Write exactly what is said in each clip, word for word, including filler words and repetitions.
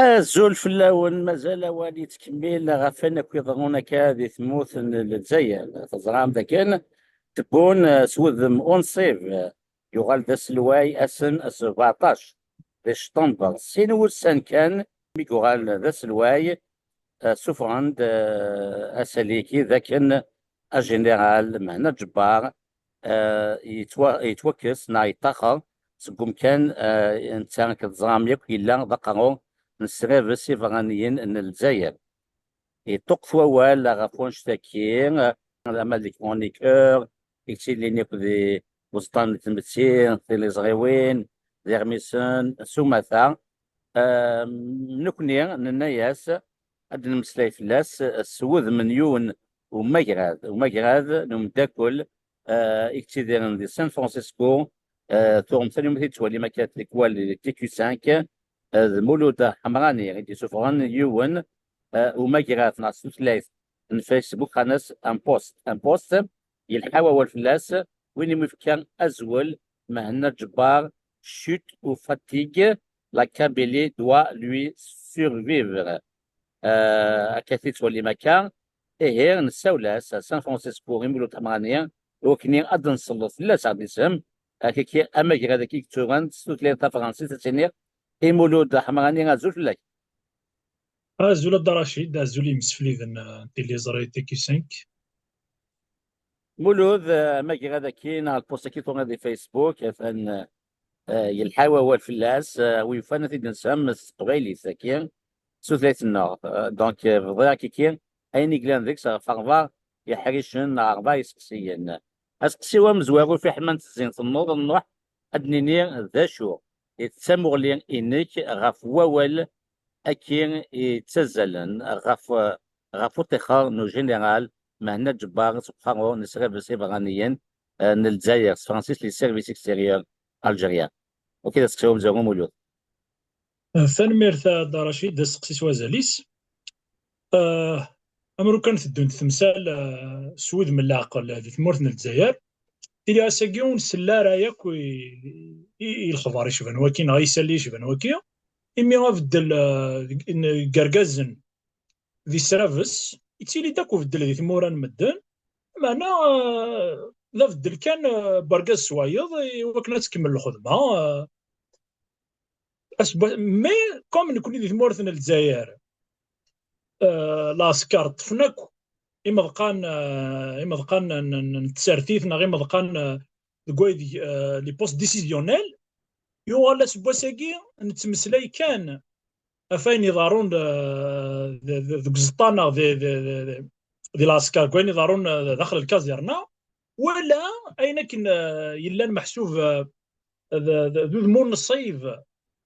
Azul fell-awen, mazal awal yettkemmil ɣef wayen akk iḍerrun akka di tmurt n Lezzayer. Teẓram dakken Tebboune, eh, s wudem unṣib, eh, yuɣal d aselway ass n sbeɛṭac di ctember, sin wussan kan mi yuɣal d aselway, eh, ssufɣen-d, eh, asali-agi d akken ajiniral Mhenna Ǧebbar, eh, yettwa-, yettwakkes neɣ yeṭṭaxer seg umkan, eh, netta, akken teẓram yakk, yella d aqerru n srabes iberraniyen n Lezzayer. Yeṭṭuqqet wawal ɣef wanect-agi, eh, ama d les chroniqueurs i yettilin akk di uẓeṭṭa n tmetti, tiliẓriwin, d iɣmisen s umata. Ehm, nekni nenna-yas ad d-nemmeslay fell-as s wudem n yiwen umagrad, umagrad n umeddakel, eh, i yettidiren di San Francisco, eh, tuɣem tanumi t-id-tettwalim akka tikwal di T Q cinq, eh, d Mulud Ḥemrani i d-yessufɣen yiwen, eh, umagrad neɣ s tutlayt n Facebook, qqaren-as un post. Un post, yelḥa wawal fell-as, win i mu yefka azwel Mhenna Ǧebbar, chute ou fatigue, la Kabylie doit lui survivre. Eh, akka t-id-tettwalim akka. Ihi, nessawel-as ar San Francisco i Mulud Ḥemrani, i wakken ad d-nselleḍ fell-as, ad d-isem, akka-agi amagrad-agi yetturan s tutlayt tafransist, ad s-iniɣ i Mulud Ḥemrani, azul fell-ak. Azul a Dda Racid, azul i yimsefliden, eh, n tiliẓri T Q cinq. Mulud, eh, amagrad-agi neɣ lpost-agi tuɣ di Facebook, atan, eh, yelḥa wawal fell-as, eh, wi yufan ad t-id-nsem s teqbaylit-agi, s tutlayt-nneɣ. Eh, donc, eh, bḍiɣ kiki ayen i yellan deg-s ɣef ṛebɛa iḥricen neɣ ṛebɛa iseqsiyen. Aseqsi-w amezwaru, fiḥel ma ntezzin tennuḍ nruḥ, ad d-nini d acu i d tamuɣli-inek ɣef wawal akkin i ttazzalen ɣef, ɣef uṭixer n ujiniral Mhenna Ǧebbar seg uqerru n srabes iberraniyen, eh, n Lezzayer, s tefransist, les services extérieurs algériens. Ok, d aseqsi amezwaru, Mulud. Eh, tanemmirt a Dda Racid, d aseqsi s wazal-is. Eh, am lukan teddunt temsal, eh, s wudem n leɛqel di tmurt n Lezzayer, tili ass-agi ur nsell ara yakk i, i, i lexbar icban waki neɣ i isalli icban waki, imi abeddel, eh, deg, n, deg yergazen di srabes, yettili-d akk ubeddel di tmura n medden, meɛna, eh, d abeddel kan, eh, n wergaz s wayeḍ i wakken ad tkemmel lxedma, eh, aseggas, mais comme nekni di tmurt n Lezzayer, eh, lɛesker ṭṭfen akk imeḍqan, eh, imeḍqan n, n, n tsertit neɣ imeḍqan, eh, deg waydeg, eh, les postes décisionnels, yuɣal aseggas-agi nettmeslay kan ɣef wayen iḍerrun, eh, de-, de-, deg uẓeṭṭa neɣ di, di, di, di, di lɛesker, deg wayen iḍerrun, eh, daxel lkazirna, wala ayen akken, eh, yellan meḥsub, eh, d, d, d udem ur nṣib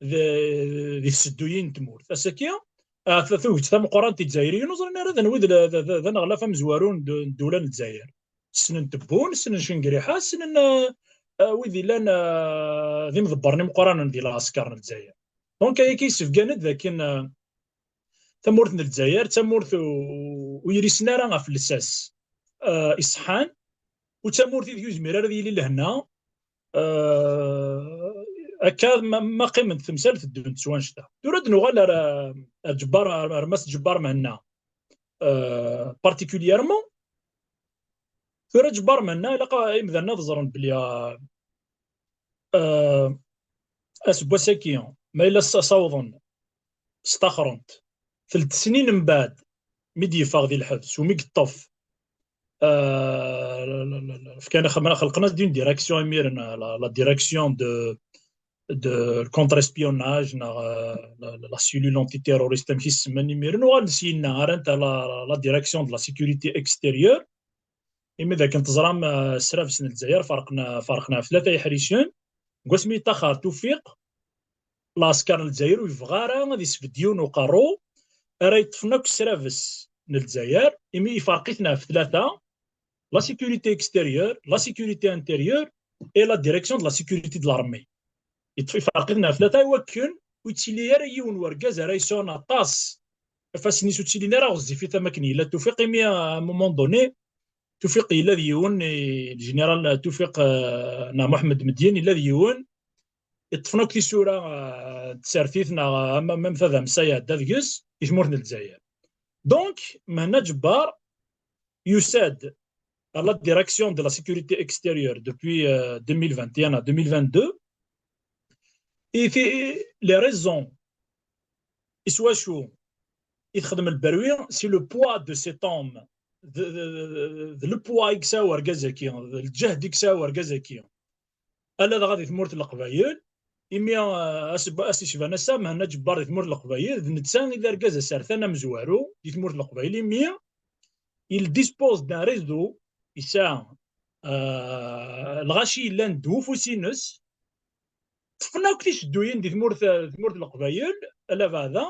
d, di tsedduyin n tmurt. Ass-agi, eh, ta-, tuget tameqqrant i Izzayriyen ur ẓrin ara d anwi d, d, d, d aneɣlaf amezwaru n d-, n ddula n Lezzayer. Ssnen Tebboune, ssnen Cengriḥa, ssnen, eh, eh, wid illan, eh, d imḍebbren imeqqranen di lɛesker n Lezzayer. Donc, ayagi yessebgan-d d akken, eh, tamurt n Lezzayer d tamurt u-, ur irisen ara ɣef llsas, eh, iṣeḥḥan, u d tamurt ideg ur yezmir ara ad yili lehna, eh, akka ma, ma qqiment temsal teddunt s wanect-a. Tura ad nuɣal ar, ar Ǧebbar, ar, ar Mass Ǧebbar Mhenna, eh, particulièrement. Tura Ǧebbar Mhenna, ilaq a, imdanen ad ẓren belli, eh, eh, aseggas-agi, ma yella s-, sawḍen, staxren-t, telt snin mbeɛd mi d-yeffeɣ di lḥebs, u mi yeṭṭef, eh, la, la, la, la, fkan, xelqen-as-d une direction imiren, la, la direction de, de contre-espionnage, neɣ, eh, la, la, la cellule antiterroriste, amek i s-semman imiren, uɣalen syenna, rran-t à la, la direction de la sécurité extérieure. Imi d akken teẓram, eh, srabes n Lezzayer ferqen, ferqen ɣef tlata iḥricen. Deg wasmi yeṭṭaxer Tufiq, lɛesker n Lezzayer ur yebɣi ara ad isbedd yiwen uqerru ara yeṭṭfen akk srabes n Lezzayer, imi iferq-iten ɣef tlata, la sécurité extérieure, la sécurité intérieure et la direction de la sécurité de l'armée. Yeṭṭef, iferq-iten ɣef tlata i wakken ur yettili ara yiwen wergaz ara yesɛun aṭas ifassen-is ur ttilin ara ɣezzifit am akken yella Tufiq, imi à un moment donné Tufiq yella d yiwen, eh, le général Tufiq, eh, neɣ Muḥemmed Medyen yella d yiwen, ṭṭfen akk tisura, eh, n tsertit neɣ, eh, ama même tadamsa iɛedda deg-s i tmurt n Lezzayer. Donc, Mhenna Ǧebbar yusa-d à la direction de la sécurité extérieure depuis, euh, deux mille vingt et un à deux mille vingt-deux. Et les raisons i s wacu i texdem Lberwi, c'est le poids de cet homme, d, d, d, d le poids i yesɛa urgaz-agi, d lǧehd i yesɛa urgaz-agi. Ala dɣa di tmurt n Leqbayel, imi, euh, as, as isban ass-a, Mhenna Ǧebbar di tmurt n Leqbayel, d netta i d argaz asertan amezwaru di tmurt n Leqbayel, imi il dispose d'un réseau, yesɛa, euh, lɣaci yellan d ufus-ines, ṭṭfen akk tisedduyin di tmurt, tmurt n Leqbayel, ala beɛda,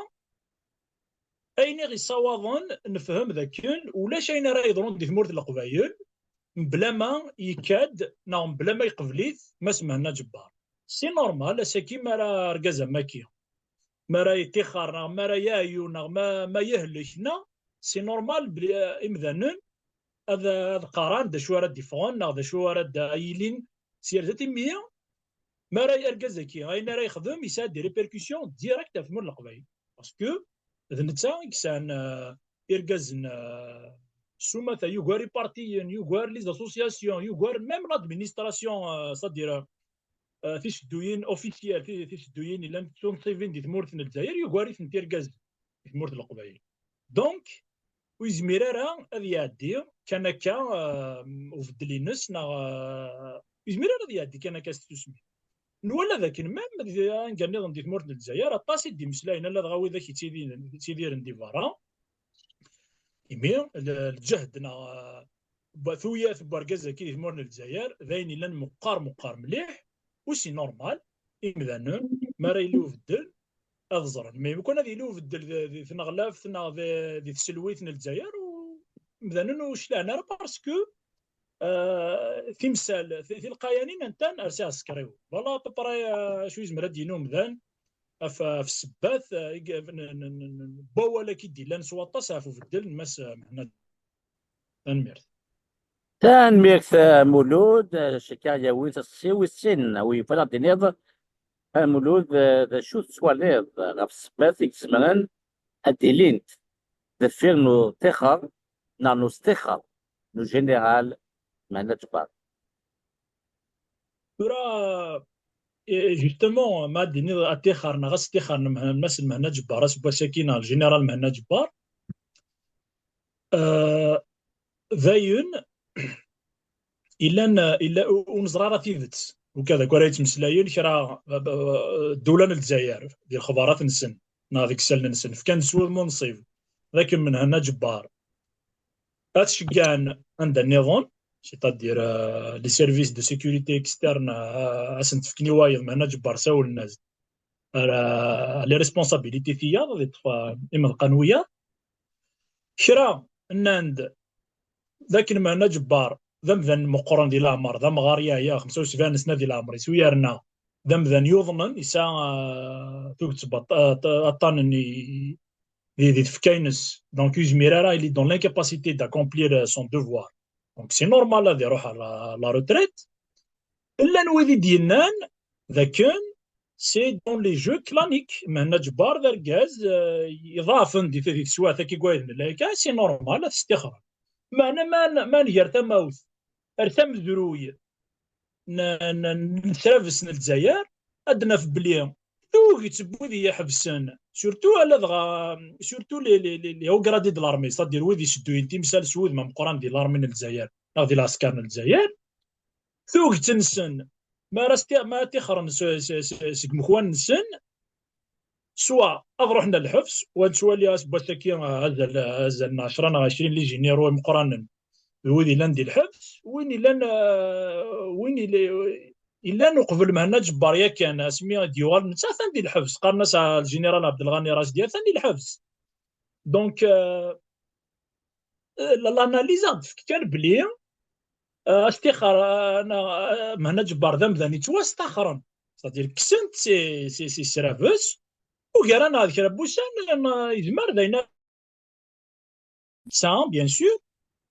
ayen i ɣ-issawaḍen nefhem d akken ulac ayen ara yeḍrun di tmurt n Leqbayel mebla ma yekka-d neɣ mebla ma yeqbel-it Mass Mhenna Ǧebbar. C'est normal, ass-agi mi ara argaz am wagi, mi ara yeṭṭixer neɣ mi ara yeɛyu neɣ ma, ma yehlek, neɣ c'est normal belli, eh, imdanen ad, ad qqaren d acu ara d-iffɣen neɣ d acu ara d-, yilin s yerza timmi, mi ara argaz-agi, ayen ara yexdem, yesɛa des répercussions directes ɣef tmurt n Leqbayel. Parce que d netta i yesɛan, euh, irgazen, euh, s umata, yugar ipartiyen, yugar les associations, yugar même l'administration, euh, c'est-à-dire, euh, tisedduyin officielles, ti-, tisedduyin yellan d tunṣibin di tmurt n Lezzayer, yugar-itent irgazen di tmurt n Leqbayel. Donc, ur yezmir ara ad iɛeddi kan akka, euh, ubeddel-ines, neɣ, euh, ur yezmir ara ad iɛeddi kan akka s tsusmi. Nwala d akken même di, anga nniḍen di tmurt n Lezzayer, aṭas i d-imeslayen, ala dɣa widak yettidiren, yettidiren di berra. Imi l-, lǧehd neɣ, euh, ba-, tuyat n urgaz-agi di tmurt n Lezzayer, d ayen yellan meqqar, meqqar mliḥ, u c'est normal, imdanen, mi ara yili ubeddel, ad ẓren. Mais lukan ad yili ubeddel di, di tneɣlaft neɣ di, di tselwit n Lezzayer, u imdanen ur claɛen ara, parce que, euh, timsal, ti-, tilqayanin, anta ar si ɛsekriw. Voilà à peu près, euh, acu yezmer ad d-yini umdan ɣef, ɣef ssebbat, euh, i g-, n, n, n, n, n wawal-agi d-yellan s waṭas ɣef ubeddel n Mass, euh, Mhenna. Tanemmirt. Tanemmirt, eh, Mulud. Eh, cikkeɣ yawi-d aseqsi wis sin, wi yebɣan ad d-tiniḍ, eh, Mulud, eh, d acu tettwaliḍ, eh, ɣef ssebbat i izemren ad d-ilint deffir n uṭixer neɣ n usṭixer n ujiniral Mhenna Ǧebbar? Tura, eh, justement, ma ad d-tiniḍ aṭixer neɣ asṭixer n Meh-, Mass Mhenna Ǧebbar, aseggas-agi neɣ le général Mhenna Ǧebbar, euh, d ayen illan, illa, ur neẓra ara tidet. Uka d akk ara yettmeslayen kra, eh, ddula n Lezzayer, di lexbarat-nsen, neɣ deg isallen-nsen, fkan-d s wudem unṣib, d akken Mhenna Ǧebbar ad t-ceggɛen anda nniḍen, c'est-à-dire, euh, les services de sécurité externe, euh, ad sen-t-fken i wayeḍ, Mhenna Ǧebbar sawlen-as-d, euh, les responsabilités tiyaḍ, ad iṭṭef, euh, imeḍqan wiyaḍ. Kra nnan-d d akken Mhenna Ǧebbar d amdan meqqren di leɛmer, d amɣar yeɛya, xemsa u sebɛin sna di leɛmer-is, u yerna d amdan yuḍnen, yesɛa, euh, tuget n waṭ-, euh, aṭṭanen i, di, di tfekka-ines. Donc, ur yezmir ara, il est dans l'incapacité d'accomplir, euh, son devoir. Donc, c'est normal ad iruḥ à la, à la retraite. Llan wid i d-yennan d akken c'est dans les jeux claniques. Mhenna Ǧebbar d argaz, euh, iḍaɛfen di, di teswiɛt-agi n wayen n layka, c'est normal ad t-stixren. Meɛna ma, ma nger tamawt ar tamezruy n, n, n lesrabes n Lezzayer, ad d-naf belli tuget n wid i iḥebsen, surtout ala dɣa, surtout les, les, les, les hauts gradés de l'armée, c'est-à-dire wid isedduyen timsal s wudem ameqqran di l'armée n Lezzayer neɣ di lɛesker n Lezzayer, tuget-nsen, ma ara sti-, ma ara ṭixren s, s, s, seg imekwan-nsen, swa ad ruḥen ɣer lḥebs, wa nettwali aseggas-agi, ah, azal, azal n ɛecra neɣ ɛecrin les généraux imeqqranen, d wid yellan di lḥebs, win yellan, ah, win yella-, yellan uqbel Mhenna Ǧebbar yakan, asmi i d-yuɣal netta atan di lḥebs, qqaren-as, ah, le général Abdelghani Rachdi atan di lḥebs. Donc, euh, la-, l'analyse ad d-tefk kan belli, euh, astixer, euh, neɣ, euh, Mhenna Ǧebbar d amdan yettwastaxren. C'est-à-dire, kksen-t si, si, si srabes, ugar-aneɣ d kra n wussan, euh, yezmer d ayen ara tesɛa, bien sûr,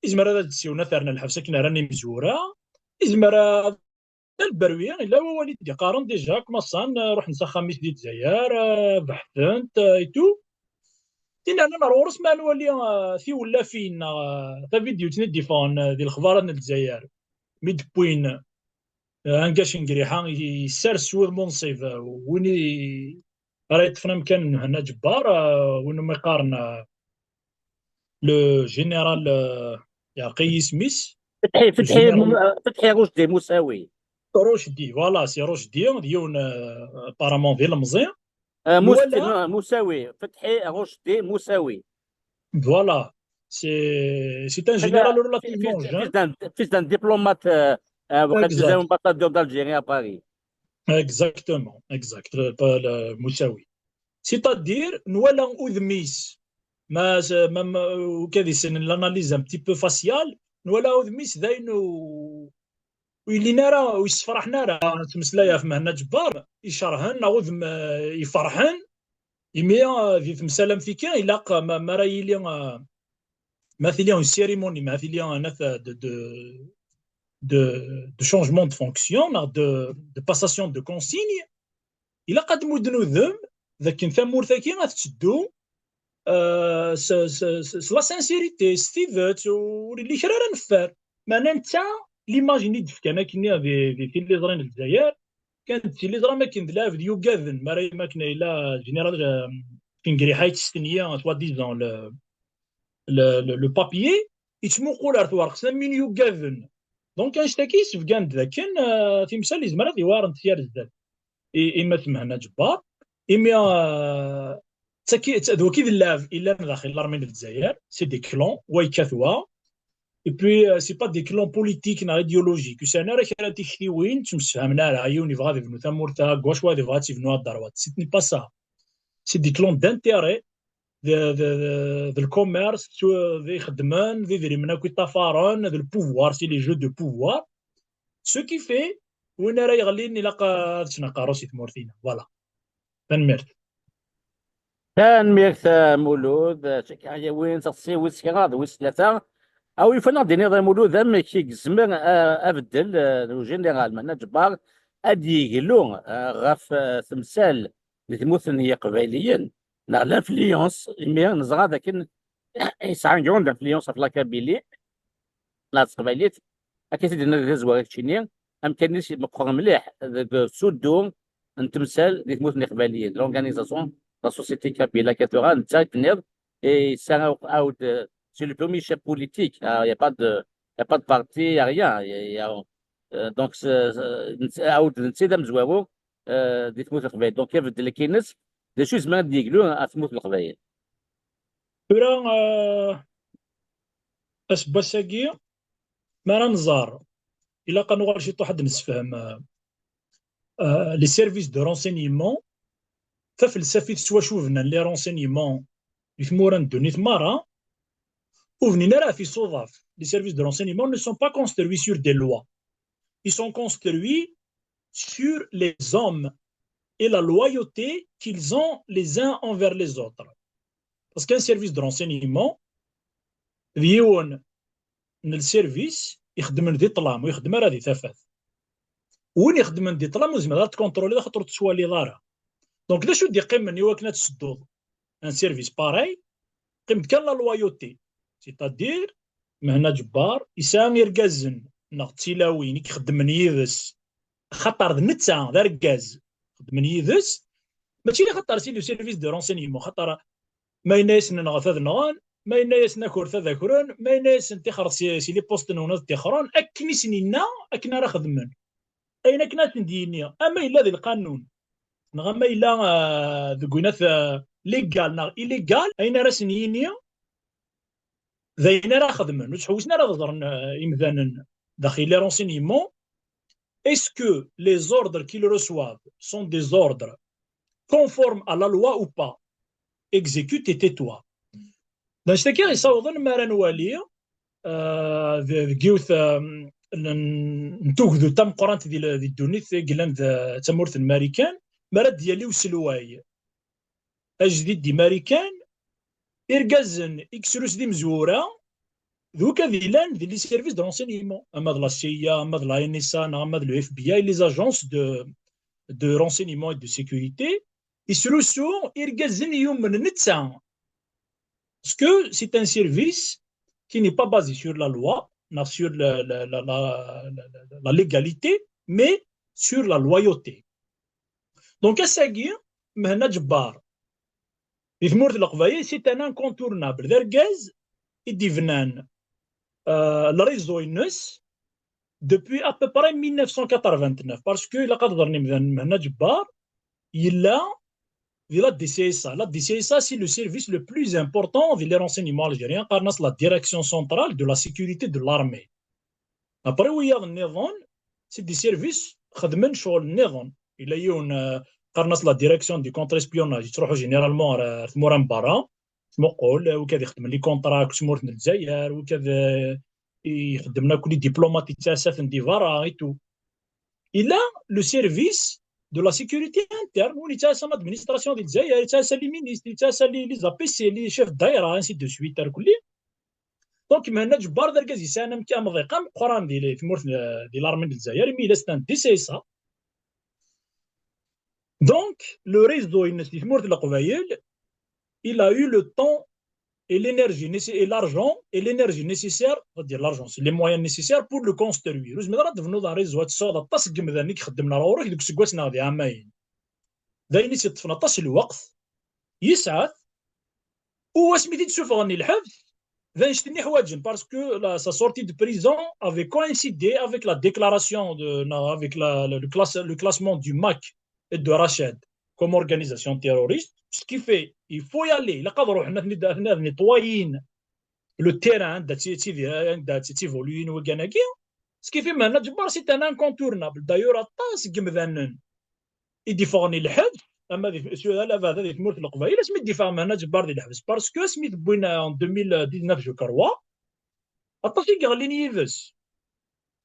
yezmer ad d-ssiwen ad t-rren ɣer lḥebs akken rran imezwura, yezmer ad Lberwi, yella wawal i d-iqqaren déjà, kmaṣan, euh, ruḥen s axxam-is di Lezzayer, euh, beḥten-t, euh, et tout. Tin rnan ar ɣur-s ma nwali, euh, tiwellafin neɣ, euh, tavidyut-nni d-iffɣen, euh, di lexbarat n Lezzayer, mi d-wwin, euh, angac n Griḥa, i-, yessers s wudem unṣib, euh, win i ara yeṭṭfen amkan n Mhenna Ǧebbar, euh, win umi qqaren, euh, le général, euh, yeɛreq-iyi yisem-is. Fetḥi, Fetḥi, Général Mu-, Fetḥi Rocdi Musawi. Rocdi, voilà, c'est Rocdi, d yiwen, euh, apparemment d ilemẓi. Euh, Mus-, Nwala non, Musawi, Fetḥi Rocdi Musawi. Voilà, c'est, c'est un général relativement jeune. Fils d'un, fils d'un diplomate, euh, euh, وقت Exact. Ambassadeur d'Algérie à Paris. Exactement, exact, le, pas le Moussaoui. C'est-à-dire, nwala udem-is, ma, ma, ma, وكذا c'est l'analyse un petit peu faciale, nwala udem-is d ayen u-, ur yellin ara, ur yessefraḥen ara. Ttmeslay ɣef Mhenna Ǧebbar, icerhen, neɣ udem, eh, iferḥen, imi, eh, di temsal am tiki, ilaq, ma, ma ara yili, eh, ma tili une cérémonie, ma tili un acte de, de, de, de changement de fonction, neɣ de, de passation de consigne, ilaq ad d-mudden udem d akken tamurt-agi ad tetteddu, euh, s, s, s, s la sincérité, s tidet, ur yelli kra ara neffer. Meɛna netta, l'image-nni i d-fkan akkenni di, di tiliẓri n Lezzayer, kan d tiliẓri am akken d lɛebd yugaden, mi ara yili akken yella général, euh, Fengriḥa yettstenyi, soi-disant, le, le, le, le papier, yettmuqul ar twerqt am win yugaden. Donc, annect-agi yessebgan-d dakken, euh, timsal yezmer ad iwarent yar zdat i, i Mass Mhenna Ǧebbar, imi, euh, d taki-, d waki d llɛeb illan daxel l'armée n Lezzayer, c'est des clans, wa yekkat wa, et puis, euh, c'est pas des clans politiques neɣ idéologiques, ur sɛin ara kra n tiktiwin, ttemsefhamen ara, yiwen yebɣa ad ibnu tamurt à gauche, wa yebɣa ad tt-ibnu à droite, ce n'est pas ça. C'est des clans d'intérêt, d, d, d, d le commerce, d, d ixeddmen, d idrimen akk i ṭṭafaren, d le pouvoir, c'est les jeux de pouvoir. Ce qui fait, win ara yeɣlin ilaq ad ttnaqaru si tmurt-ina. Voilà. Tanemmirt. Tanemmirt, a Mulud. Cekkaɣ yawin seɣsi wis kraḍ, wis tlata. Awi ufan ad d-tiniḍ, a Mulud, amek i yezmer, a, abeddel, a, n ujiniral Mhenna Ǧebbar ad yeglu, a, ɣef, a, temsal di tmurt n Yiqbayliyen, neɣ l'influence, imi neẓra dakken yesɛa grande influence ɣef la Kabylie, neɣ s teqbaylit, akka i t-id-yenna di tazwara keččini, amkan-is meqqer mliḥ deg usuddu n temsal di tmurt n Yiqbayliyen, l'organisation de la société kabyle, et cetera, netta i d-tenniḍ, et c'est un, c'est le premier chef politique, ah, il y a pas de, il y a pas de parti, il y a rien, il y a, il y a, euh, donc, c'est, c'est, netta d amezwaru, euh, di tmurt n Leqbayel. Donc, ibeddel akkin-nnes, d acu i yezmer ad d-yeglu ɣer tmurt n Leqbayel? Tura, euh, aseggas-agi, mi ara nẓer, ilaq ad nuɣal ciṭuḥ ad d-nessefhem, euh, euh, les services de renseignement, tafelsafit s wacu bnan les renseignements di tmura n ddunit merra, ur bnin ara ɣef isuḍaf. Les services de renseignement ne sont pas construits sur des lois. Ils sont construits sur les hommes et la loyauté qu'ils ont les uns envers les autres. Parce qu'un service de renseignement, d yiwen n lservis ixeddmen di ṭṭlam, ur ixeddem ara di tafat. Win ixeddmen di ṭṭlam ur tezmireḍ ad t-tkontroliḍ, axaṭer ur t-tettwaliḍ ara. Donc, d acu i d-iqqimen i wakken ad tessedduḍ un service pareil? Qqim-d kan la loyauté. C'est-à-dire, Mhenna Ǧebbar yesɛa irgazen neɣ d tilawin i ixeddmen yid-s, axaṭer d netta d argaz xeddmen yid-s, mačči axaṭer c'est le service de renseignement, axaṭer ma yenna-yasen nɣet ad nɣen, ma yenna-yasen akret ad akren, ma yenna-yasen tixret si, si les postes-nwen ad tixren, akken i sen-yenna, akken ara xedmen. Ayen akken ad sen-d-yini, ama yella di lqanun, neɣ ama yella, ah, deg winat, ah, légal neɣ illégal, ayen ara sen-yini, d ayen ara xedmen. Ur ttḥewwisen ara ad ẓren, ah, imdanen daxel les renseignements. Est-ce que les ordres qu'ils reçoivent sont des ordres conformes à la loi ou pas? Exécute et tais-toi. D anect-agi i ɣ-yessawḍen mi ara nwali, ah, de-, deg yiwet, ah, n, n tugdut tameqqrant di, di ddunit i yellan d, d tamurt n Marikan, mi ara d-yali uselway ajdid di Marikan, irgazen i yesrus d imezwura, d wakad yellan di les services de renseignement, ama d la C I A, ama d la N S A, neɣ ama d le F B I, les agences de, de renseignement et de sécurité, yesrusu irgazen i yumnen netta. Parce que c'est un service qui n'est pas basé sur la loi, neɣ sur la, la, la, la, la, la légalité, mais sur la loyauté. Donc, ass-agi, Mhenna Ǧebbar, di tmurt n Leqbayel, c'est un incontournable. D argaz i d-ibnan, euh, le réseau-ines depuis à peu près mille neuf cent quatre-vingt-neuf, parce que ilaq ad ẓren imdanen, Mhenna Ǧebbar yella di la D C S A. La D C S A, c'est le service le plus important di les renseignements algériens, qqaren-as la Direction Centrale de la Sécurité de l'Armée. Après, wiyaḍ nniḍen, c'est des services xedmen ccɣel nniḍen. Yella yiwen, euh, qqaren-as la Direction du Contre-Espionnage, yettruḥu généralement ar, ar tmura n berra, tmuqul, euh, wi kad ixeddmen les contrats akked tmurt n Lezzayer, wi kad, euh, ixeddmen akk les diplomates yettɛassaten di berra et tout. Yella le service de la sécurité interne, win yettɛassan l'administration di Lezzayer, yettɛassan les ministres, yettɛassan les, les A P C, les chefs de daïra, ainsi de suite, ar kulli. Donc, Mhenna Ǧebbar d argaz yesɛan amk-, amḍiq ameqqran di, di tmurt, euh, di l'armée n Lezzayer, imi yella c'est un D C S A. Donc, le réseau-ines di tmurt n Leqbayel, il a eu le temps et l'énergie nécessaire, et l'argent et l'énergie nécessaire, on va dire l'argent, c'est les moyens nécessaires pour le construire. Ur zmireḍ ad tebnuḍ un réseau, ad tesɛuḍ aṭas n yemdanen i ixeddmen ɣur-k deg useggas neɣ di ɛamayen. D ayen i s-yeṭṭfen aṭas n lweqt, yesɛa-t, u asmi t-id-ssuffɣen i lḥebs, d annect-nni ḥwaǧen, parce que la, sa sortie de prison avait coïncidé avec la déclaration de, non, avec la, le, le classe-, le classement du MAK et de Rachad comme organisation terroriste, ce qui fait, il faut y aller, ilaq ad ruḥen ad ten-id-, ad ten-, ad nettoyin le terrain, anda tt-, tt-, anda tt-, tt-, évoluer wiggan-agi, ce qui fait Mhenna Ǧebbar, c'est un incontournable. D'ailleurs, aṭas n yemdanen i d-iffɣen i lḥebs, ama di, sur, ala bada di tmurt n Leqbayel, asmi d-iffeɣ Mhenna Ǧebbar di lḥebs, parce que asmi t-wwin en deux mille dix-neuf, je crois, aṭas i yeɣlin yid-s.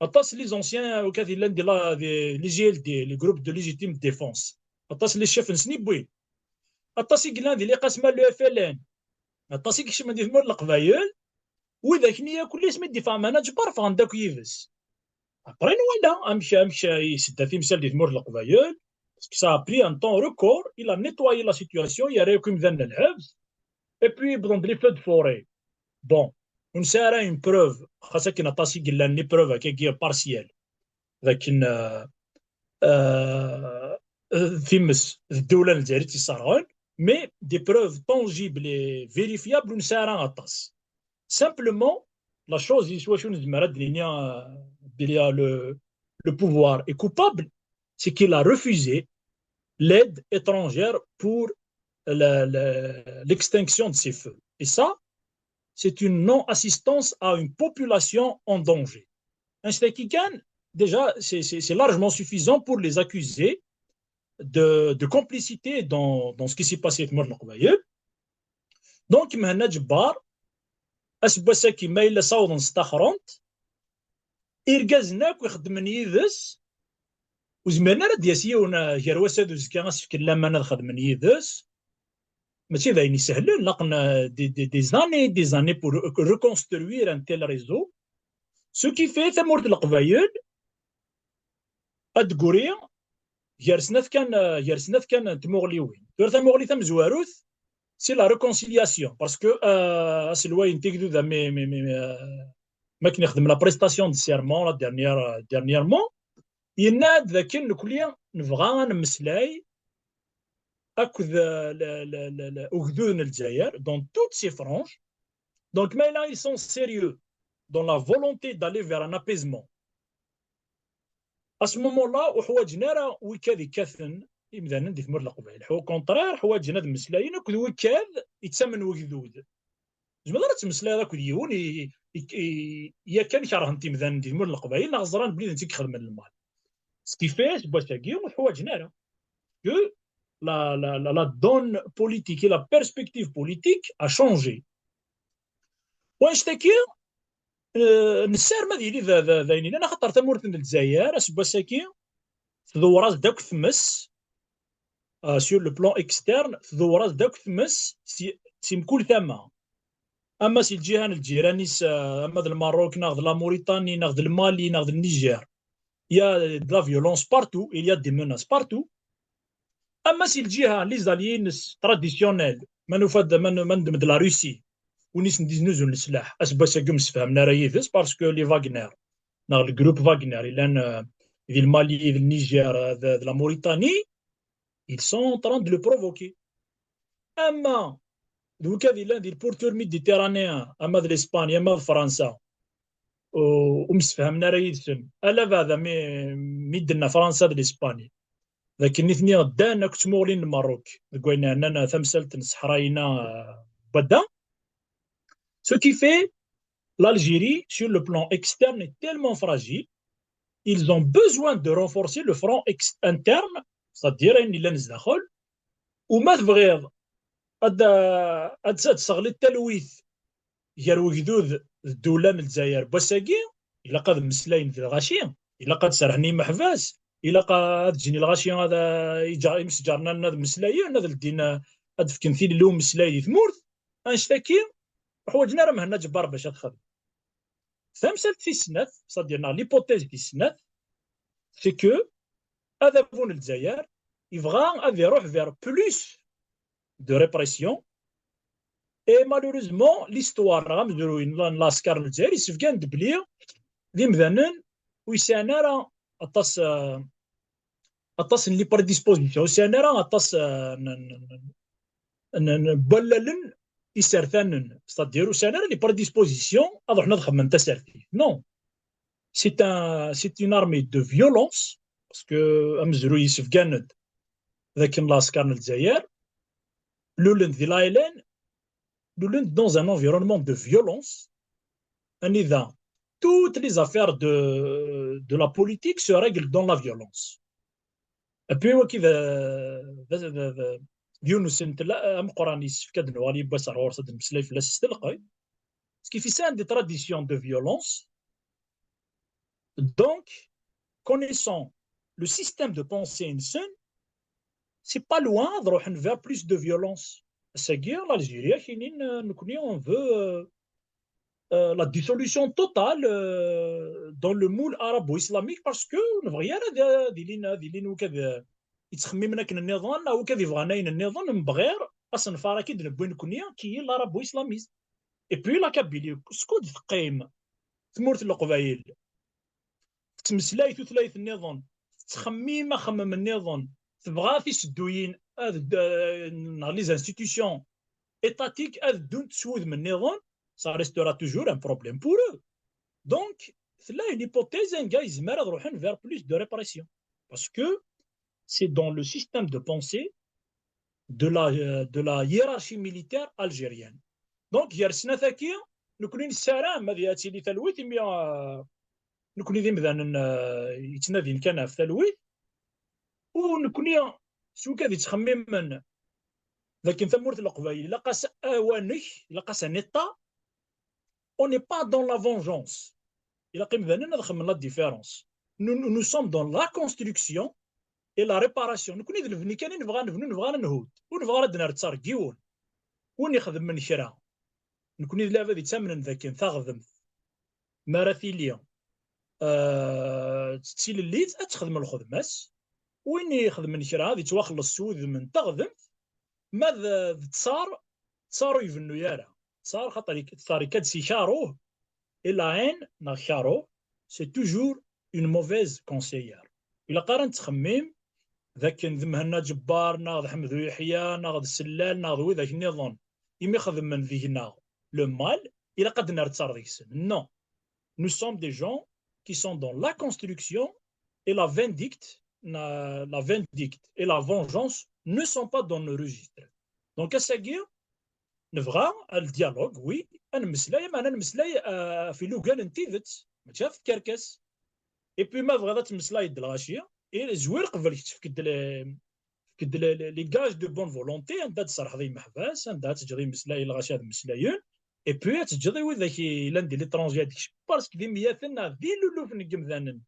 Aṭas les anciens, wi kad yellan di la, di, les G L D, les groupes de légitime défense. Aṭas les chefs-nsen i wwin. Aṭas i yellan di liqasma n le F L N. Aṭas i ikecmen di tmurt n Leqbayel. Widak-nni akk, asmi d-iffeɣ Mhenna Ǧebbar, ffɣen-d akk yid-s. Après, nwala amek, amek isedda timsal di tmurt n Leqbayel, parce que ça a pris un temps record, il a nettoyé la situation, yerra akk imdanen n lḥebs, et puis wwḍen-d les feux de forêt. Bon, ur nesɛi ara une preuve, xas akken aṭas i yellan les preuves akkagi partielles, d akken, euh, euh, times d ddewla n Lezzayer i tt-yesserɣen, mais des preuves tangibles et vérifiables ur nesɛi ara aṭas. Simplement, la chose s wacu nezmer ad d-nini, euh, belli le, le pouvoir est coupable, c'est qu'il a refusé l'aide étrangère pour la, la, l'extinction de ces feux. Et ça, c'est une non-assistance à une population en danger. Annect-agi kan, déjà, c'est, c'est, c'est largement suffisant pour les accuser de, de complicité dans, dans ce qui s'est passé avec Mort Leqbayel. Donc, Mhenna Ǧebbar, aseggas-agi, ma yella ssawḍen staxren-t, irgazen akk ixeddmen yid-s, ur zmiren ara ad d-yas yiwen, eh, gar wass-a d uzekka, ad s-fken laman ad xedmen yid-s. Mačči d ayen isehlen, laqen, eh, des, des, des années, des années pour re-, reconstruire un tel réseau. Ce qui fait, tamurt n Leqbayel, ad d-guri gar snat kan, eh, gar snat kan n tmuɣliwin. Tura tamuɣli tamezwarut, c'est la réconciliation, parce que, euh, aselway n Tigduda, mi, mi, mi, euh, mi akken ixdem la prestation de serment, la dernière, euh, dernièrement, yenna-d d akken nekni nebɣa ad nemmeslay akked, euh, le, le, le, le, ugdud n Lezzayer, dans toutes ses franges. Donc, ma yella ils sont sérieux dans la volonté d'aller vers un apaisement, à ce moment-là, ur ḥwaǧen ara wikad ikkaten imdanen di tmurt n Leqbayel. Au contraire, ḥwaǧen ad mmeslayen akked wikad yettamen wegdud. Zemreḍ ara ad temmeslayeḍ akked yiwen i, i, i, yakan kerhen imdanen di tmurt n Leqbayel, neɣ ẓran belli d netta i ixedmen lmal. Ce qui fait, seg wass-agi, ur ḥwaǧen ara. Que la, la, la, la donne politique et la perspective politique a changé. Wanect-agi, eh, nessarem ad yili d, d, d ayen yellan, axaṭer tamurt n Lezzayer, aseggas-agi, tdewwer-as-d akk tmes, euh, sur le plan externe, tdewwer-as-d akk tmes si, si mkul tama. Ama si lǧiha n lǧiran-is, euh, ama d Lmerruk, neɣ d la Mauritanie, neɣ d Lmali, neɣ d Niger, il y a de la violence partout, il y a des menaces partout. Ama si lǧiha n les alliés-ines traditionnels, ma nufa-d, ma n-, ma neddem-d la Russie, win i sen-d-iznuzun leslaḥ, aseggas-agi ur msefhamen ara yid-s, parce que les Wagner, neɣ le groupe Wagner, yellan, euh, di Lmali, di Niger, euh, de, de la Mauritanie, ils sont en train de le provoquer. Ama d wikad yellan di le pourtour méditerranéen, ama d l'Espagne, ama d Fransa, ur, ur msefhamen ara yid-sen. Ala beɛda mi, mi d-tenna Fransa d l'Espagne, d akken nitni ddan akk d tmuɣli n Lmerruk, deg wayen yeɛnan tamsalt n Ṣeḥrayina, euh, n wadda. Ce qui fait, l'Algérie, sur le plan externe, est tellement fragile, ils ont besoin de renforcer le front ex-, interne, c'est-à-dire ayen yellan zdaxel, u ma tebɣiḍ ad, ad, ad tesseɣliḍ talwit gar wegdud d ddula n Lezzayer n wass-agi, ilaq ad mmeslayen d lɣaci, ilaq ad serrḥen i yimeḥbas, ilaq ad ǧǧen i lɣaci ad, iǧa-, imsejren-nni ad mmeslayen, ad ldin, ad fken tilelli i umeslay di tmurt. Annect-agi, ur ḥwaǧen ara Mhenna Ǧebbar bac ad t-xedmen. Tamsalt tis snat, c'est-à-dire, neɣ l'hypothèse tis snat, c'est que adabu n Lezzayer yebɣa ad iruḥ vers plus de répression. Et malheureusement, l'histoire, neɣ amezruy n la-, n lɛesker n Lezzayer, yessebgan-d belli d imdanen ur yesɛan ara aṭas, euh, aṭas n les prédispositions, ur sɛan ara aṭas, euh, n, n, n, n, n wallalen isertanen, c'est-à-dire ur sɛan ara les prédispositions ad ruḥen ad xedmen tasertit. Non. C'est un, c'est une armée de violence, parce que amezruy yessebgan-d d akken lɛesker n Lezzayer lulen-d di l'A L N, lulen-d dans un environnement de violence, anida toutes les affaires de, de la politique se règlent dans la violence. Et puis, waki d, d, d, d, d yiwen n usentel ameqqran yessefk ad nuɣal yiwwas ar ɣur-s ad nemmeslay fell-as s telqey. Parce que c'est des traditions de violence. Donc, connaissant le système de pensée-nsen, c'est pas loin ad ruḥen vers plus de violence. Ass-agi, l'Algérie, ad ak-inin, euh, nekni, on veut, euh, euh, la dissolution totale, euh, dans le moule arabo-islamique, parce que nebɣi ara ad, ad ilin, ad ilin wikad, euh, yettxemmimen akken nniḍen, neɣ wikad yebɣan ayen nniḍen, nebɣi asenfar-agi d-newwi nekni, qui est l'arabo-islamisme. Et puis la Kabylie, skud teqqim tmurt n Leqbayel, tettmeslay tutlayt nniḍen, tettxemmim axemmem nniḍen, tebɣa tisedduyin ad, neɣ les institutions étatiques ad ddunt s wudem nniḍen, ça restera toujours un problème pour eux. Donc, tella une hypothèse anga yezmer ad ruḥen vers plus de répression. Parce que c'est dans le système de pensée de la, euh, de la hiérarchie militaire algérienne. Donc, gar snat-agi, nekni nessaram ad, ad tili talwit, imi, euh, nekni d imdanen, euh, yettnadin kan ɣef talwit, u nekni s wikad yettxemmimen d akken tamurt n Leqbayel ilaq-as awanek, ilaq-as un État. On n'est pas dans la vengeance. Ilaq imdanen ad xemmen la différence. Nous, nous sommes dans la construction et la réparation. Nekni d lebni kan i nebɣa nebnu, nebɣa ad nehut. Ur nebɣa ara ad nerr ttar deg yiwen. Win ixedmen kra. Nekni d lɛibad yettamnen d akken taɣdemt, mi ara tili, euh, d tilellit, ad texdem lxedma-s. Win ixedmen kra, ad yettwaxelleṣ s wudem n taɣdemt. Ma d, d ttar, ttar ur ibennu ara. Ttar, xaṭer ik-, ttar ikka-d si karuh, et la haine, neɣ karuh, c'est toujours une mauvaise conseillère. Ilaq ara nettxemmim d akken d Mhenna Ǧebbar, neɣ d Ḥmed U Yeḥya, neɣ d Sellal, neɣ d widak nniḍen, imi xedmen deg-neɣ le mal, ilaq ad d-nerr ttar deg-sen. Non. Nous sommes des gens qui sont dans la construction et la vindicte, la, la vindicte et la vengeance ne sont pas dans nos registres. Donc, ass-agi, nebɣa le dialogue, oui, ad nemmeslay, ama ad nemmeslay, euh, ɣef ilugan n tidet, mačči ɣef tkerkas. Et puis, ma tebɣiḍ ad temmeslayeḍ d lɣaci, i zwir qbel kečč fk-d le, fk-d le, le, les gages de bonne volonté, anda ad tserrḥeḍ i yimeḥbas, anda ad teǧǧeḍ imeslay, lɣaci ad mmeslayen, et puis ad teǧǧeḍ i widak i, yellan di l'étranger ad kecmen, parce que d imyaten neɣ d ilulufen n yimdanen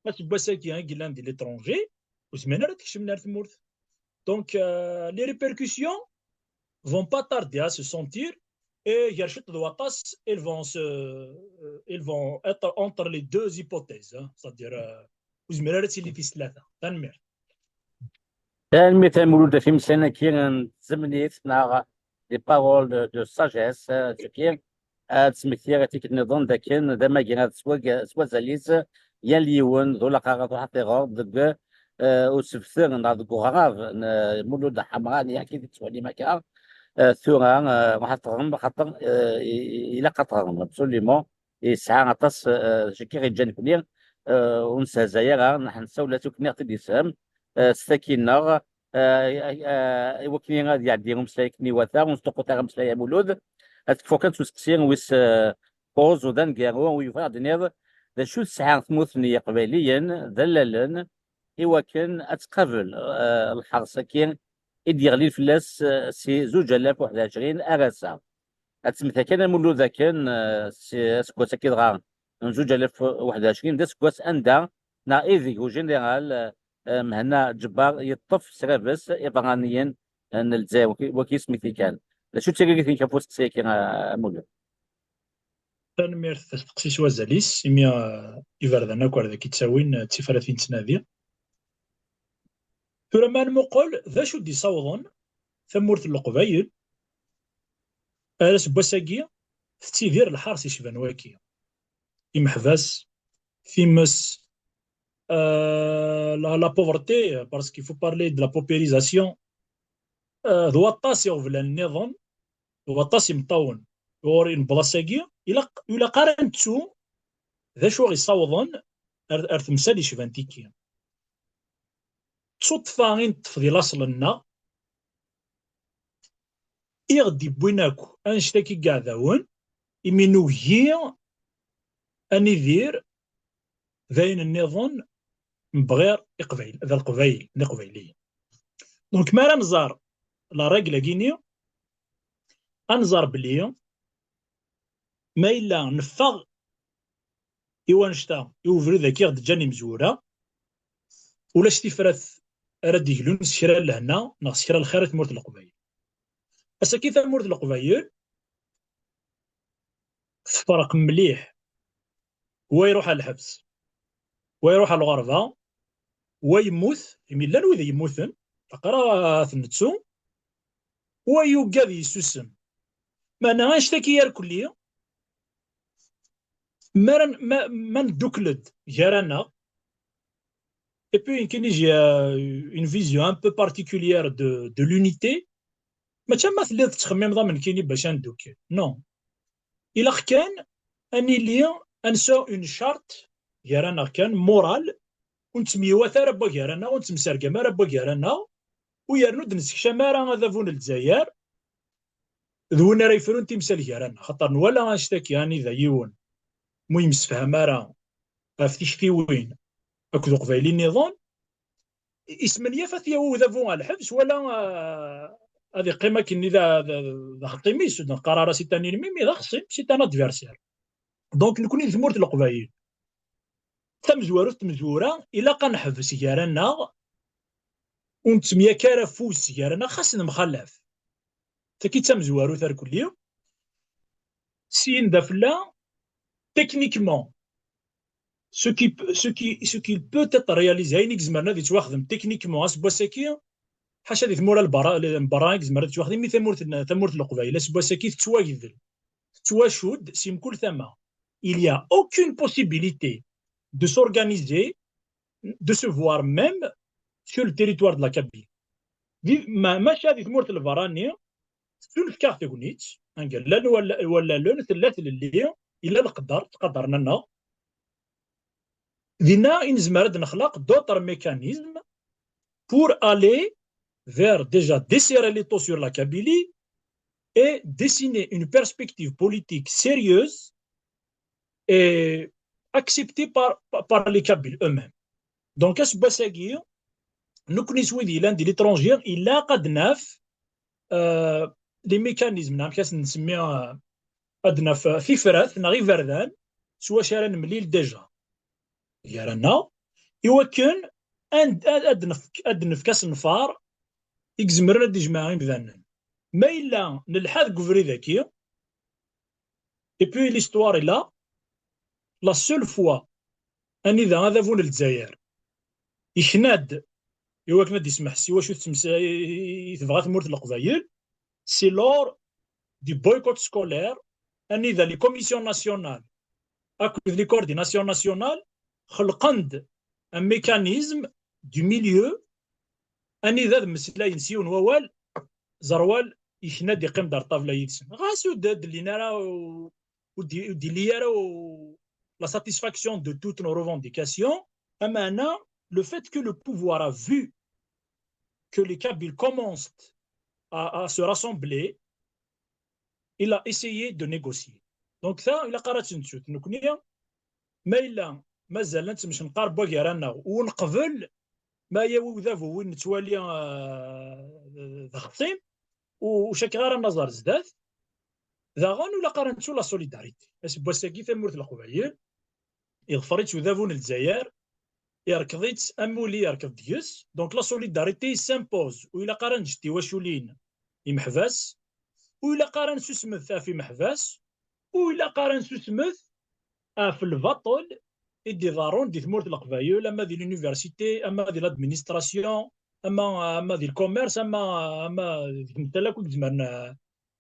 aseggas-agi i yellan di l'étranger, ur zmiren ara ad kecmen ar tmurt. Donc, euh, les répercussions vont pas tarder à se sentir Et gar ciṭ d waṭas, ils vont se, ils vont être entre les deux hypothèses, hein, c'est-à-dire, euh, ur zmireɣ ara ad tili tis tlata. Tanemmirt. Tanemmirt a Mulud ɣef imeslayen-agi n tzemnit neɣ des paroles de, de sagesse, euh, ad smektiɣ i tikkelt nniḍen dakken d amagi ad s wazal-is yal yiwen d ulaqaq ad ruḥ ad t-iɣer deg, euh, usebter neɣ deg uɣrab n, euh, Mulud Ḥamrani akken i tettwalim akka. Euh, tura, euh, ruḥ ad teɣrem, xaṭer, euh, i- i- ilaq ad teɣrem, absolument. Yesɛa aṭas, euh, d acu i ɣ-yeǧǧan nekkni, euh, ur nessehzay ara, neḥn nessawel-as akken i ɣ-t-id-yefhem, euh, s tagi-nneɣ, euh, euh, i wakken ad iɛeddi umeslay akken iwata, ur nesṭuqqut ara ameslay a Mulud. Ad tekfuḍ kan s useqsi wis, euh, kuẓ, u d aneggaru, u yebɣa ad d-tiniḍ d acu tesɛa tmurt n Yiqbayliyen d allalen i wakken ad tqabel, euh, lḥers-agi i d-yeɣlin fell-as, euh, si zuǧ alaf u ḥdac ar ass-a. Ad temmekta kan a Mulud akken, eh, s-, aseggas-agi dɣa n zuǧ alaf u ḥdac d aseggas anda neɣ ideg u général, eh, Mhenna Ǧebbar yeṭṭef s rrabes iberraniyen, eh, n Lezzayer, waki, waki isem-ik kan. D acu d tiririt-inek ɣef usteqsi-agi, a, a Mulud? Tanemmirt, asteqsi s wazal-is, imi, eh, iberdan akk ar daki ttawin, eh, d tifratin ttnadi. Tura ma nmuqel d acu d-isawḍen tamurt n Leqbayel ar aseggas-agi tettidir lḥers icban waki. Imeḥbas, times, euh, la, la pauvreté, parce qu'il faut parler de la paupérisation, euh, d waṭas iɣeblan nniḍen, d waṭas imeṭṭawen. Ɣur-i nebbeḍ ass-agi, ilaq, ilaq ara nettu d acu ɣ-isawḍen ar, ar temsal icban tiki. D tuṭṭfa i neṭṭef di laṣel-nneɣ, i ɣ-d-iwwin akk annect-agi n yiɛdawen, imi nugi ad nidir d ayen nniḍen mebɣir Iqbayl, d Leqbayel, d Iqbayliyen. Donc, mi ara nẓer la règle-agi-ni, ad nẓer belli ma yella neffeɣ i wannect-a, i ubrid-agi i ɣ-d-ǧǧan imezwura, ulac tifrat ara d-iglun s kra n lehna neɣ s kra n lxir i tmurt n Leqbayel. Ass-agi tamurt n Leqbayel tefreq mliḥ. Wa iruḥ ɣer lḥebs, wa iruḥ ɣer lɣerba, wa yemmut, imi llan wid yemmuten, ilaq ara ad ten-nettu, wa yugad yessusem. Meɛna annect-agi irkelli, ma, ma, ma neddukel-d gar-aneɣ, et puis nekkini j'ai, euh, une vision un peu particulière de, de l'unité, mačči ma telliḍ tettxemmimeḍ am nekkini bac ad neddukel. Non. Ilaq kan ad nili, ad nesɛu une charte gar-aneɣ kan, morale, ur nettemyiwat ara n wagar-aneɣ, ur nettemsergam ara n wagar-aneɣ, u yernu ur d-nessekcam ara adabu n Lezzayer d win ara yefrun timsal gar-aneɣ. Xaṭer nwala annect-agi anida yiwen mu yemsefham ara ɣef tiktiwin akked uqbayli nniḍen, ismenyaf ad t-yawi udabu ɣer lḥebs, wala, ah, ad iqqim akkenni d, d, d axeṭṭim-is, ur d-neqqar ara c'est un ennemi, mais d axeṣṣim, c'est un adversaire. Donc, nekkni di tmurt n Leqbayel, tamezwarut n tmezwura, ilaq ad neḥbes gar-aneɣ, ur nettemyak ara afus gar-aneɣ, xas nemxalaf. Tagi d tamezwarut arkelli. Syin d afella, techniquement, ce qui, ce qui, ce qui peut être réalisé, ayen i izemren ad yettwaxdem techniquement aseggas-agi, ḥaca di tmura n berra, n berra i izemren ad yettwaxdem, imi tamurt n, tamurt n Leqbayel aseggas-agi tettwagdel, tettwacudd si mkul tama. Il y a aucune possibilité de s'organiser, de se voir même sur le territoire de la Kabylie. Di, ma, maca di tmurt n lberra-nni, tettunefk-aɣ tegnit, anga llan walla-, wallalen, tella tlelli, yella leqder, ttqadaren-aneɣ. Dinna i nezmer ad nexleq d'autres mécanismes pour aller vers déjà desserrer les taux sur la Kabylie et dessiner une perspective politique sérieuse et acceptée par, par, par les Kabyles eux-mêmes. Donc, aseggas-agi, nekkni s wid yellan di l'étranger, ilaq ad naf, euh, les mécanismes, neɣ amek ad nsemmi, euh, ad naf, euh, tifrat neɣ iberdan s wacu ara nemlil déjà gar-aneɣ, i wakken ad, ad, ad nefk, ad nefk asenfar i izemren ad d-ijmeɛ imdanen. Ma yella nelḥa deg ubrid-agi, Et puis l'histoire est là. La seule fois anida adabu n Lezzayer ikna-d i wakken ad d-ismeḥs i wacu tettmes- i tebɣa tmurt n Leqbayel, c'est lors du boycott scolaire, anida les commissions nationales akked les coordinations nationales xelqen-d un mécanisme du milieu, anida ad mmeslayen s yiwen wawal, Zerwal ikna-d, iqqim-d ar ṭṭabla yid-sen. Ɣas ur d-, d-llin ara, ur d-, ur d-illi ara la satisfaction de toutes nos revendications, ameɛna, le fait que le pouvoir a vu que les Kabyles commencent à, à se rassembler, il a essayé de négocier. Donc, ta, ilaq ara tt-nettu. Nekkni, ma yella mazal ad nettemcenqar n wagar-aneɣ, u neqbel ma yawi udabu win nettwali, euh, d axeṣṣim, u ur cakkeɣ ara ad naẓ ar zdat. Daɣen, ur ilaq ara nettu la solidarité. Aseggas-agi, tamurt n Leqbayel, iḍfer-itt udabu n Lezzayer, irkeḍ-itt am wuli yerkeḍ deg-s. Donc, la solidarité s'impose. Ur ilaq ara ad neǧǧ tiwaculin imeḥbas, ur ilaq ara ad nsusmet ɣef imeḥbas, ur ilaq ara ad nsusmet ɣef lbaṭel i d-iḍerrun di tmurt n Leqbayel, ama di l'université, ama di l'administration, ama, ama di le commerce, ama, ama di tmettal akk i izemren, eh,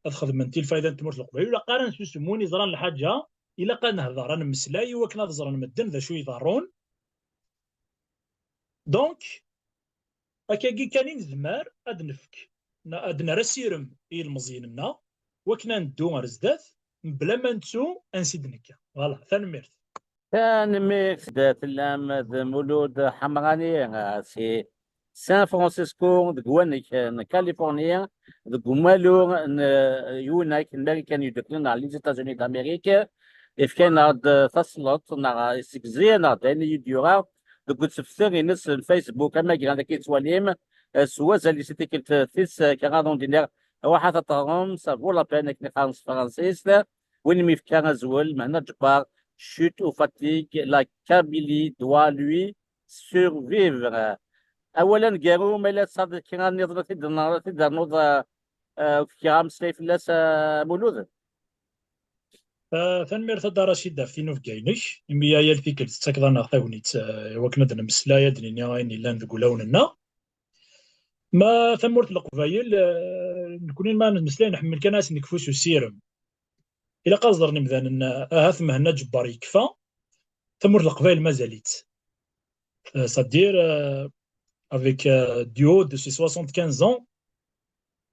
ad xedmen di lfayda n tmurt n Leqbayel. Ur ilaq ara ad nsusem. Win iẓran lḥaǧa, ilaq ad nehder, ad nemmeslay i wakken ad ẓren medden d acu iḍerrun. Donc, akkagi kan i nezmer ad nefk, na-, ad nerr asirem i yilmeẓyen-nneɣ, wakken ad neddu ar zdat, mebla ma nettu ansi d-nekka. Voilà, tanemmirt. Tanemmirt, tellam d Mulud Ḥamrani, si San Francisco, deg wanek n Californie, deg umalu n, eh, Yunak n Marikan Yeddukklen, neɣ les États-Unis d'Amérique, ifka-aneɣ-d, eh, tasleḍt, neɣ, eh, yessegzi-aneɣ-d ayen i yi-d-yura deg usebter-ines n Facebook, amagraɣ-agi i tettwalim, eh, s wazal-is i tikkelt tis, eh, kraḍ, ur d-nniɣ, ruḥet ad teɣrem, ça vaut la peine, akken i qqaren s tefransist. Win mi yefka azwel, Mhenna Ǧebbar, Chute ou fatigue, la Kabylie doit lui survivre. Awal aneggaru, ma yella tesɛiḍ kra nniḍen ad t-id-, ad t-id-ternuḍ, eh, eh, fkiɣ ameslay fell-as, eh, Mulud. Eh, tanemmirt a Dda Racid ɣef tinubga-inek, imi a yal tikkelt tettakeḍ-aneɣ tagnit, eh, i wakken ad d-nemmeslay, ad d-nini ayen yellan deg wulawen-nneɣ. Ma tamurt n Leqbayel, eh, nekkni ma nemmeslay, nḥemmel kan ad as-nekfu s usirem. Ilaq ad ẓren imdanen, eh, ahat Mhenna Ǧebbar yekfa, tamurt n Leqbayel mazal-itt. Euh, c'est-à-dire, euh, avec, euh, du haut de ses soixante-quinze ans,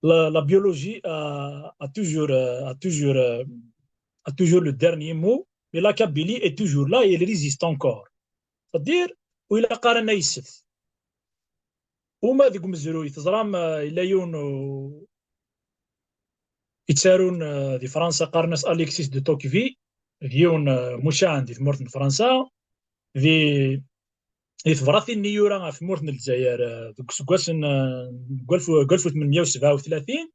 la, la biologie a, a toujours, euh, a toujours, euh, a toujours le dernier mot, mais la Kabylie est toujours là et elle résiste encore. C'est-à-dire, ur ilaq ara ad nayset. Uma deg umezruy, teẓram, euh, yella yiwen, euh, yettarun, euh, di Fransa, qqaren-as Alexis de Tocqueville, d yiwen, euh, mucaɛen di tmurt n Fransa, di, di tebratin-nni yura ɣef tmurt n Lezzayer, eh, deg useggas n, eh, deg walef, deg walef u tmenmya u sebɛa u tlatin,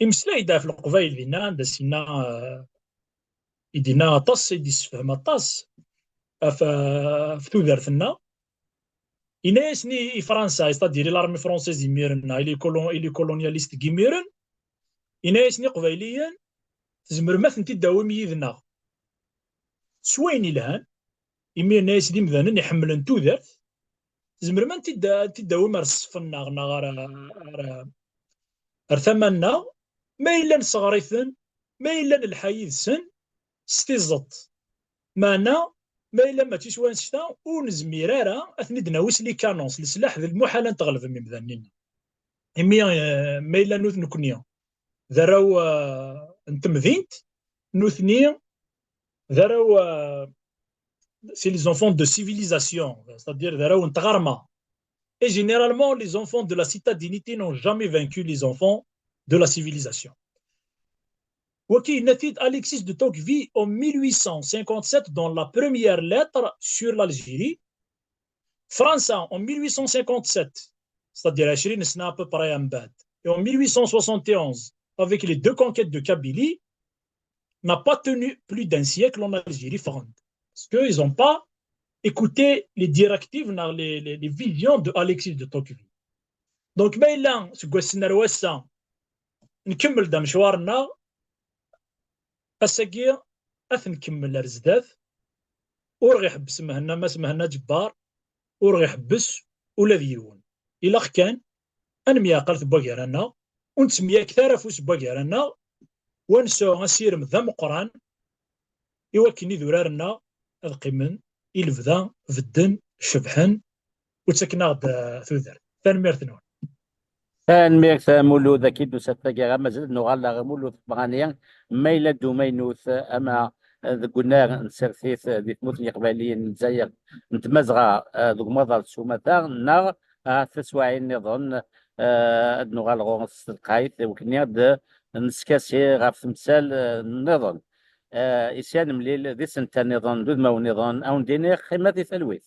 imeslay-d ɣef Leqbayel dinna, anda s-yenna, eh, i d-yenna aṭas, i d-issefhem aṭas ɣef, ɣef tudert-nneɣ. Yenna-yasen i, i Fransa, c'est-à-dire l'armée française imiren, neɣ i les colon-, i les colonialistes n yimiren, yenna-yasen i Iqbayliyen, tzemrem ad tent-id-tawim yid-neɣ s wayen ilhan, imi yenna-yas d imdanen iḥemmlen tudert, tzemrem ad tent-id-, ad tent-id-tawim ar ṣṣef-nneɣ neɣ ar, ar, ar tama-nneɣ, ma yella nesɣer-iten, ma yella nelḥa yid-sen s tiẓeṭ. Meɛna, ma yella mačči s wanect-a, ur nezmir ara ad ten-id-nawi s les canons, s leslaḥ, d lmuḥal ad n-tɣelbem imdanen-nni. Imi, eh, ma yella nut-, nekkni d arraw, eh, n temdint, nutni d arraw, eh, c'est les enfants de civilisation, c'est-à-dire d arraw n tɣerma. Et généralement, les enfants de la citadinité n'ont jamais vaincu les enfants de la civilisation. Waki yenna-t-id Alexis de Tocqueville en mille huit cent cinquante-sept dans la première lettre sur l'Algérie. Fransa en mille huit cent cinquante-sept, c'est-à-dire عشرين سنة à peu près, et en mille huit cent soixante et onze, avec les deux conquêtes de Kabylie, n'a pas tenu plus d'un siècle en Algérie, ffɣen-d. Parce qu'ils n'ont pas écouté les directives, les, les, les visions de Alexis de Tocqueville. Donc, ma yella seg wass-n ar wass-a, nkemmel-d amecwar-nneɣ, Ass-agi ad t-nkemmel ar zdat. Ur ɣ-iḥebbes Mhenna, Mass Mhenna Ǧebbar, ur ɣ-iḥebbes ula d yiwen. Ilaq kan ad nemyeɛqal tewwa gar-aneɣ, ur nettemyakket ara afus tewwa gar-aneɣ, u ad nesɛu asirem d ameqqran i wakken idurar-nneɣ ad qqimen i lebda, bedden, cebḥen, u ttaken-aɣ-d, eh, tudert. Tanemmirt-nwen. Tanemmirt a Mulud, akid usat taggara, mazal ad nuɣal ɣer Mulud Febrani, ma yella-d umaynut, ama deg unnar n tsertit di tmurt n Yiqbayliyen n Lezzayer n Tmazɣa, eh, deg umaḍal s umata, neɣ ahat taswaɛin nniḍen, eh, ad nuɣal ɣur-s s telqayt, i wakken ad neskasi ɣef temsal, eh, nniḍen. Eh, i s ad nemlil di senta nniḍen, d udmawen nniḍen, a wen-d-iniɣ qqimet di talwit.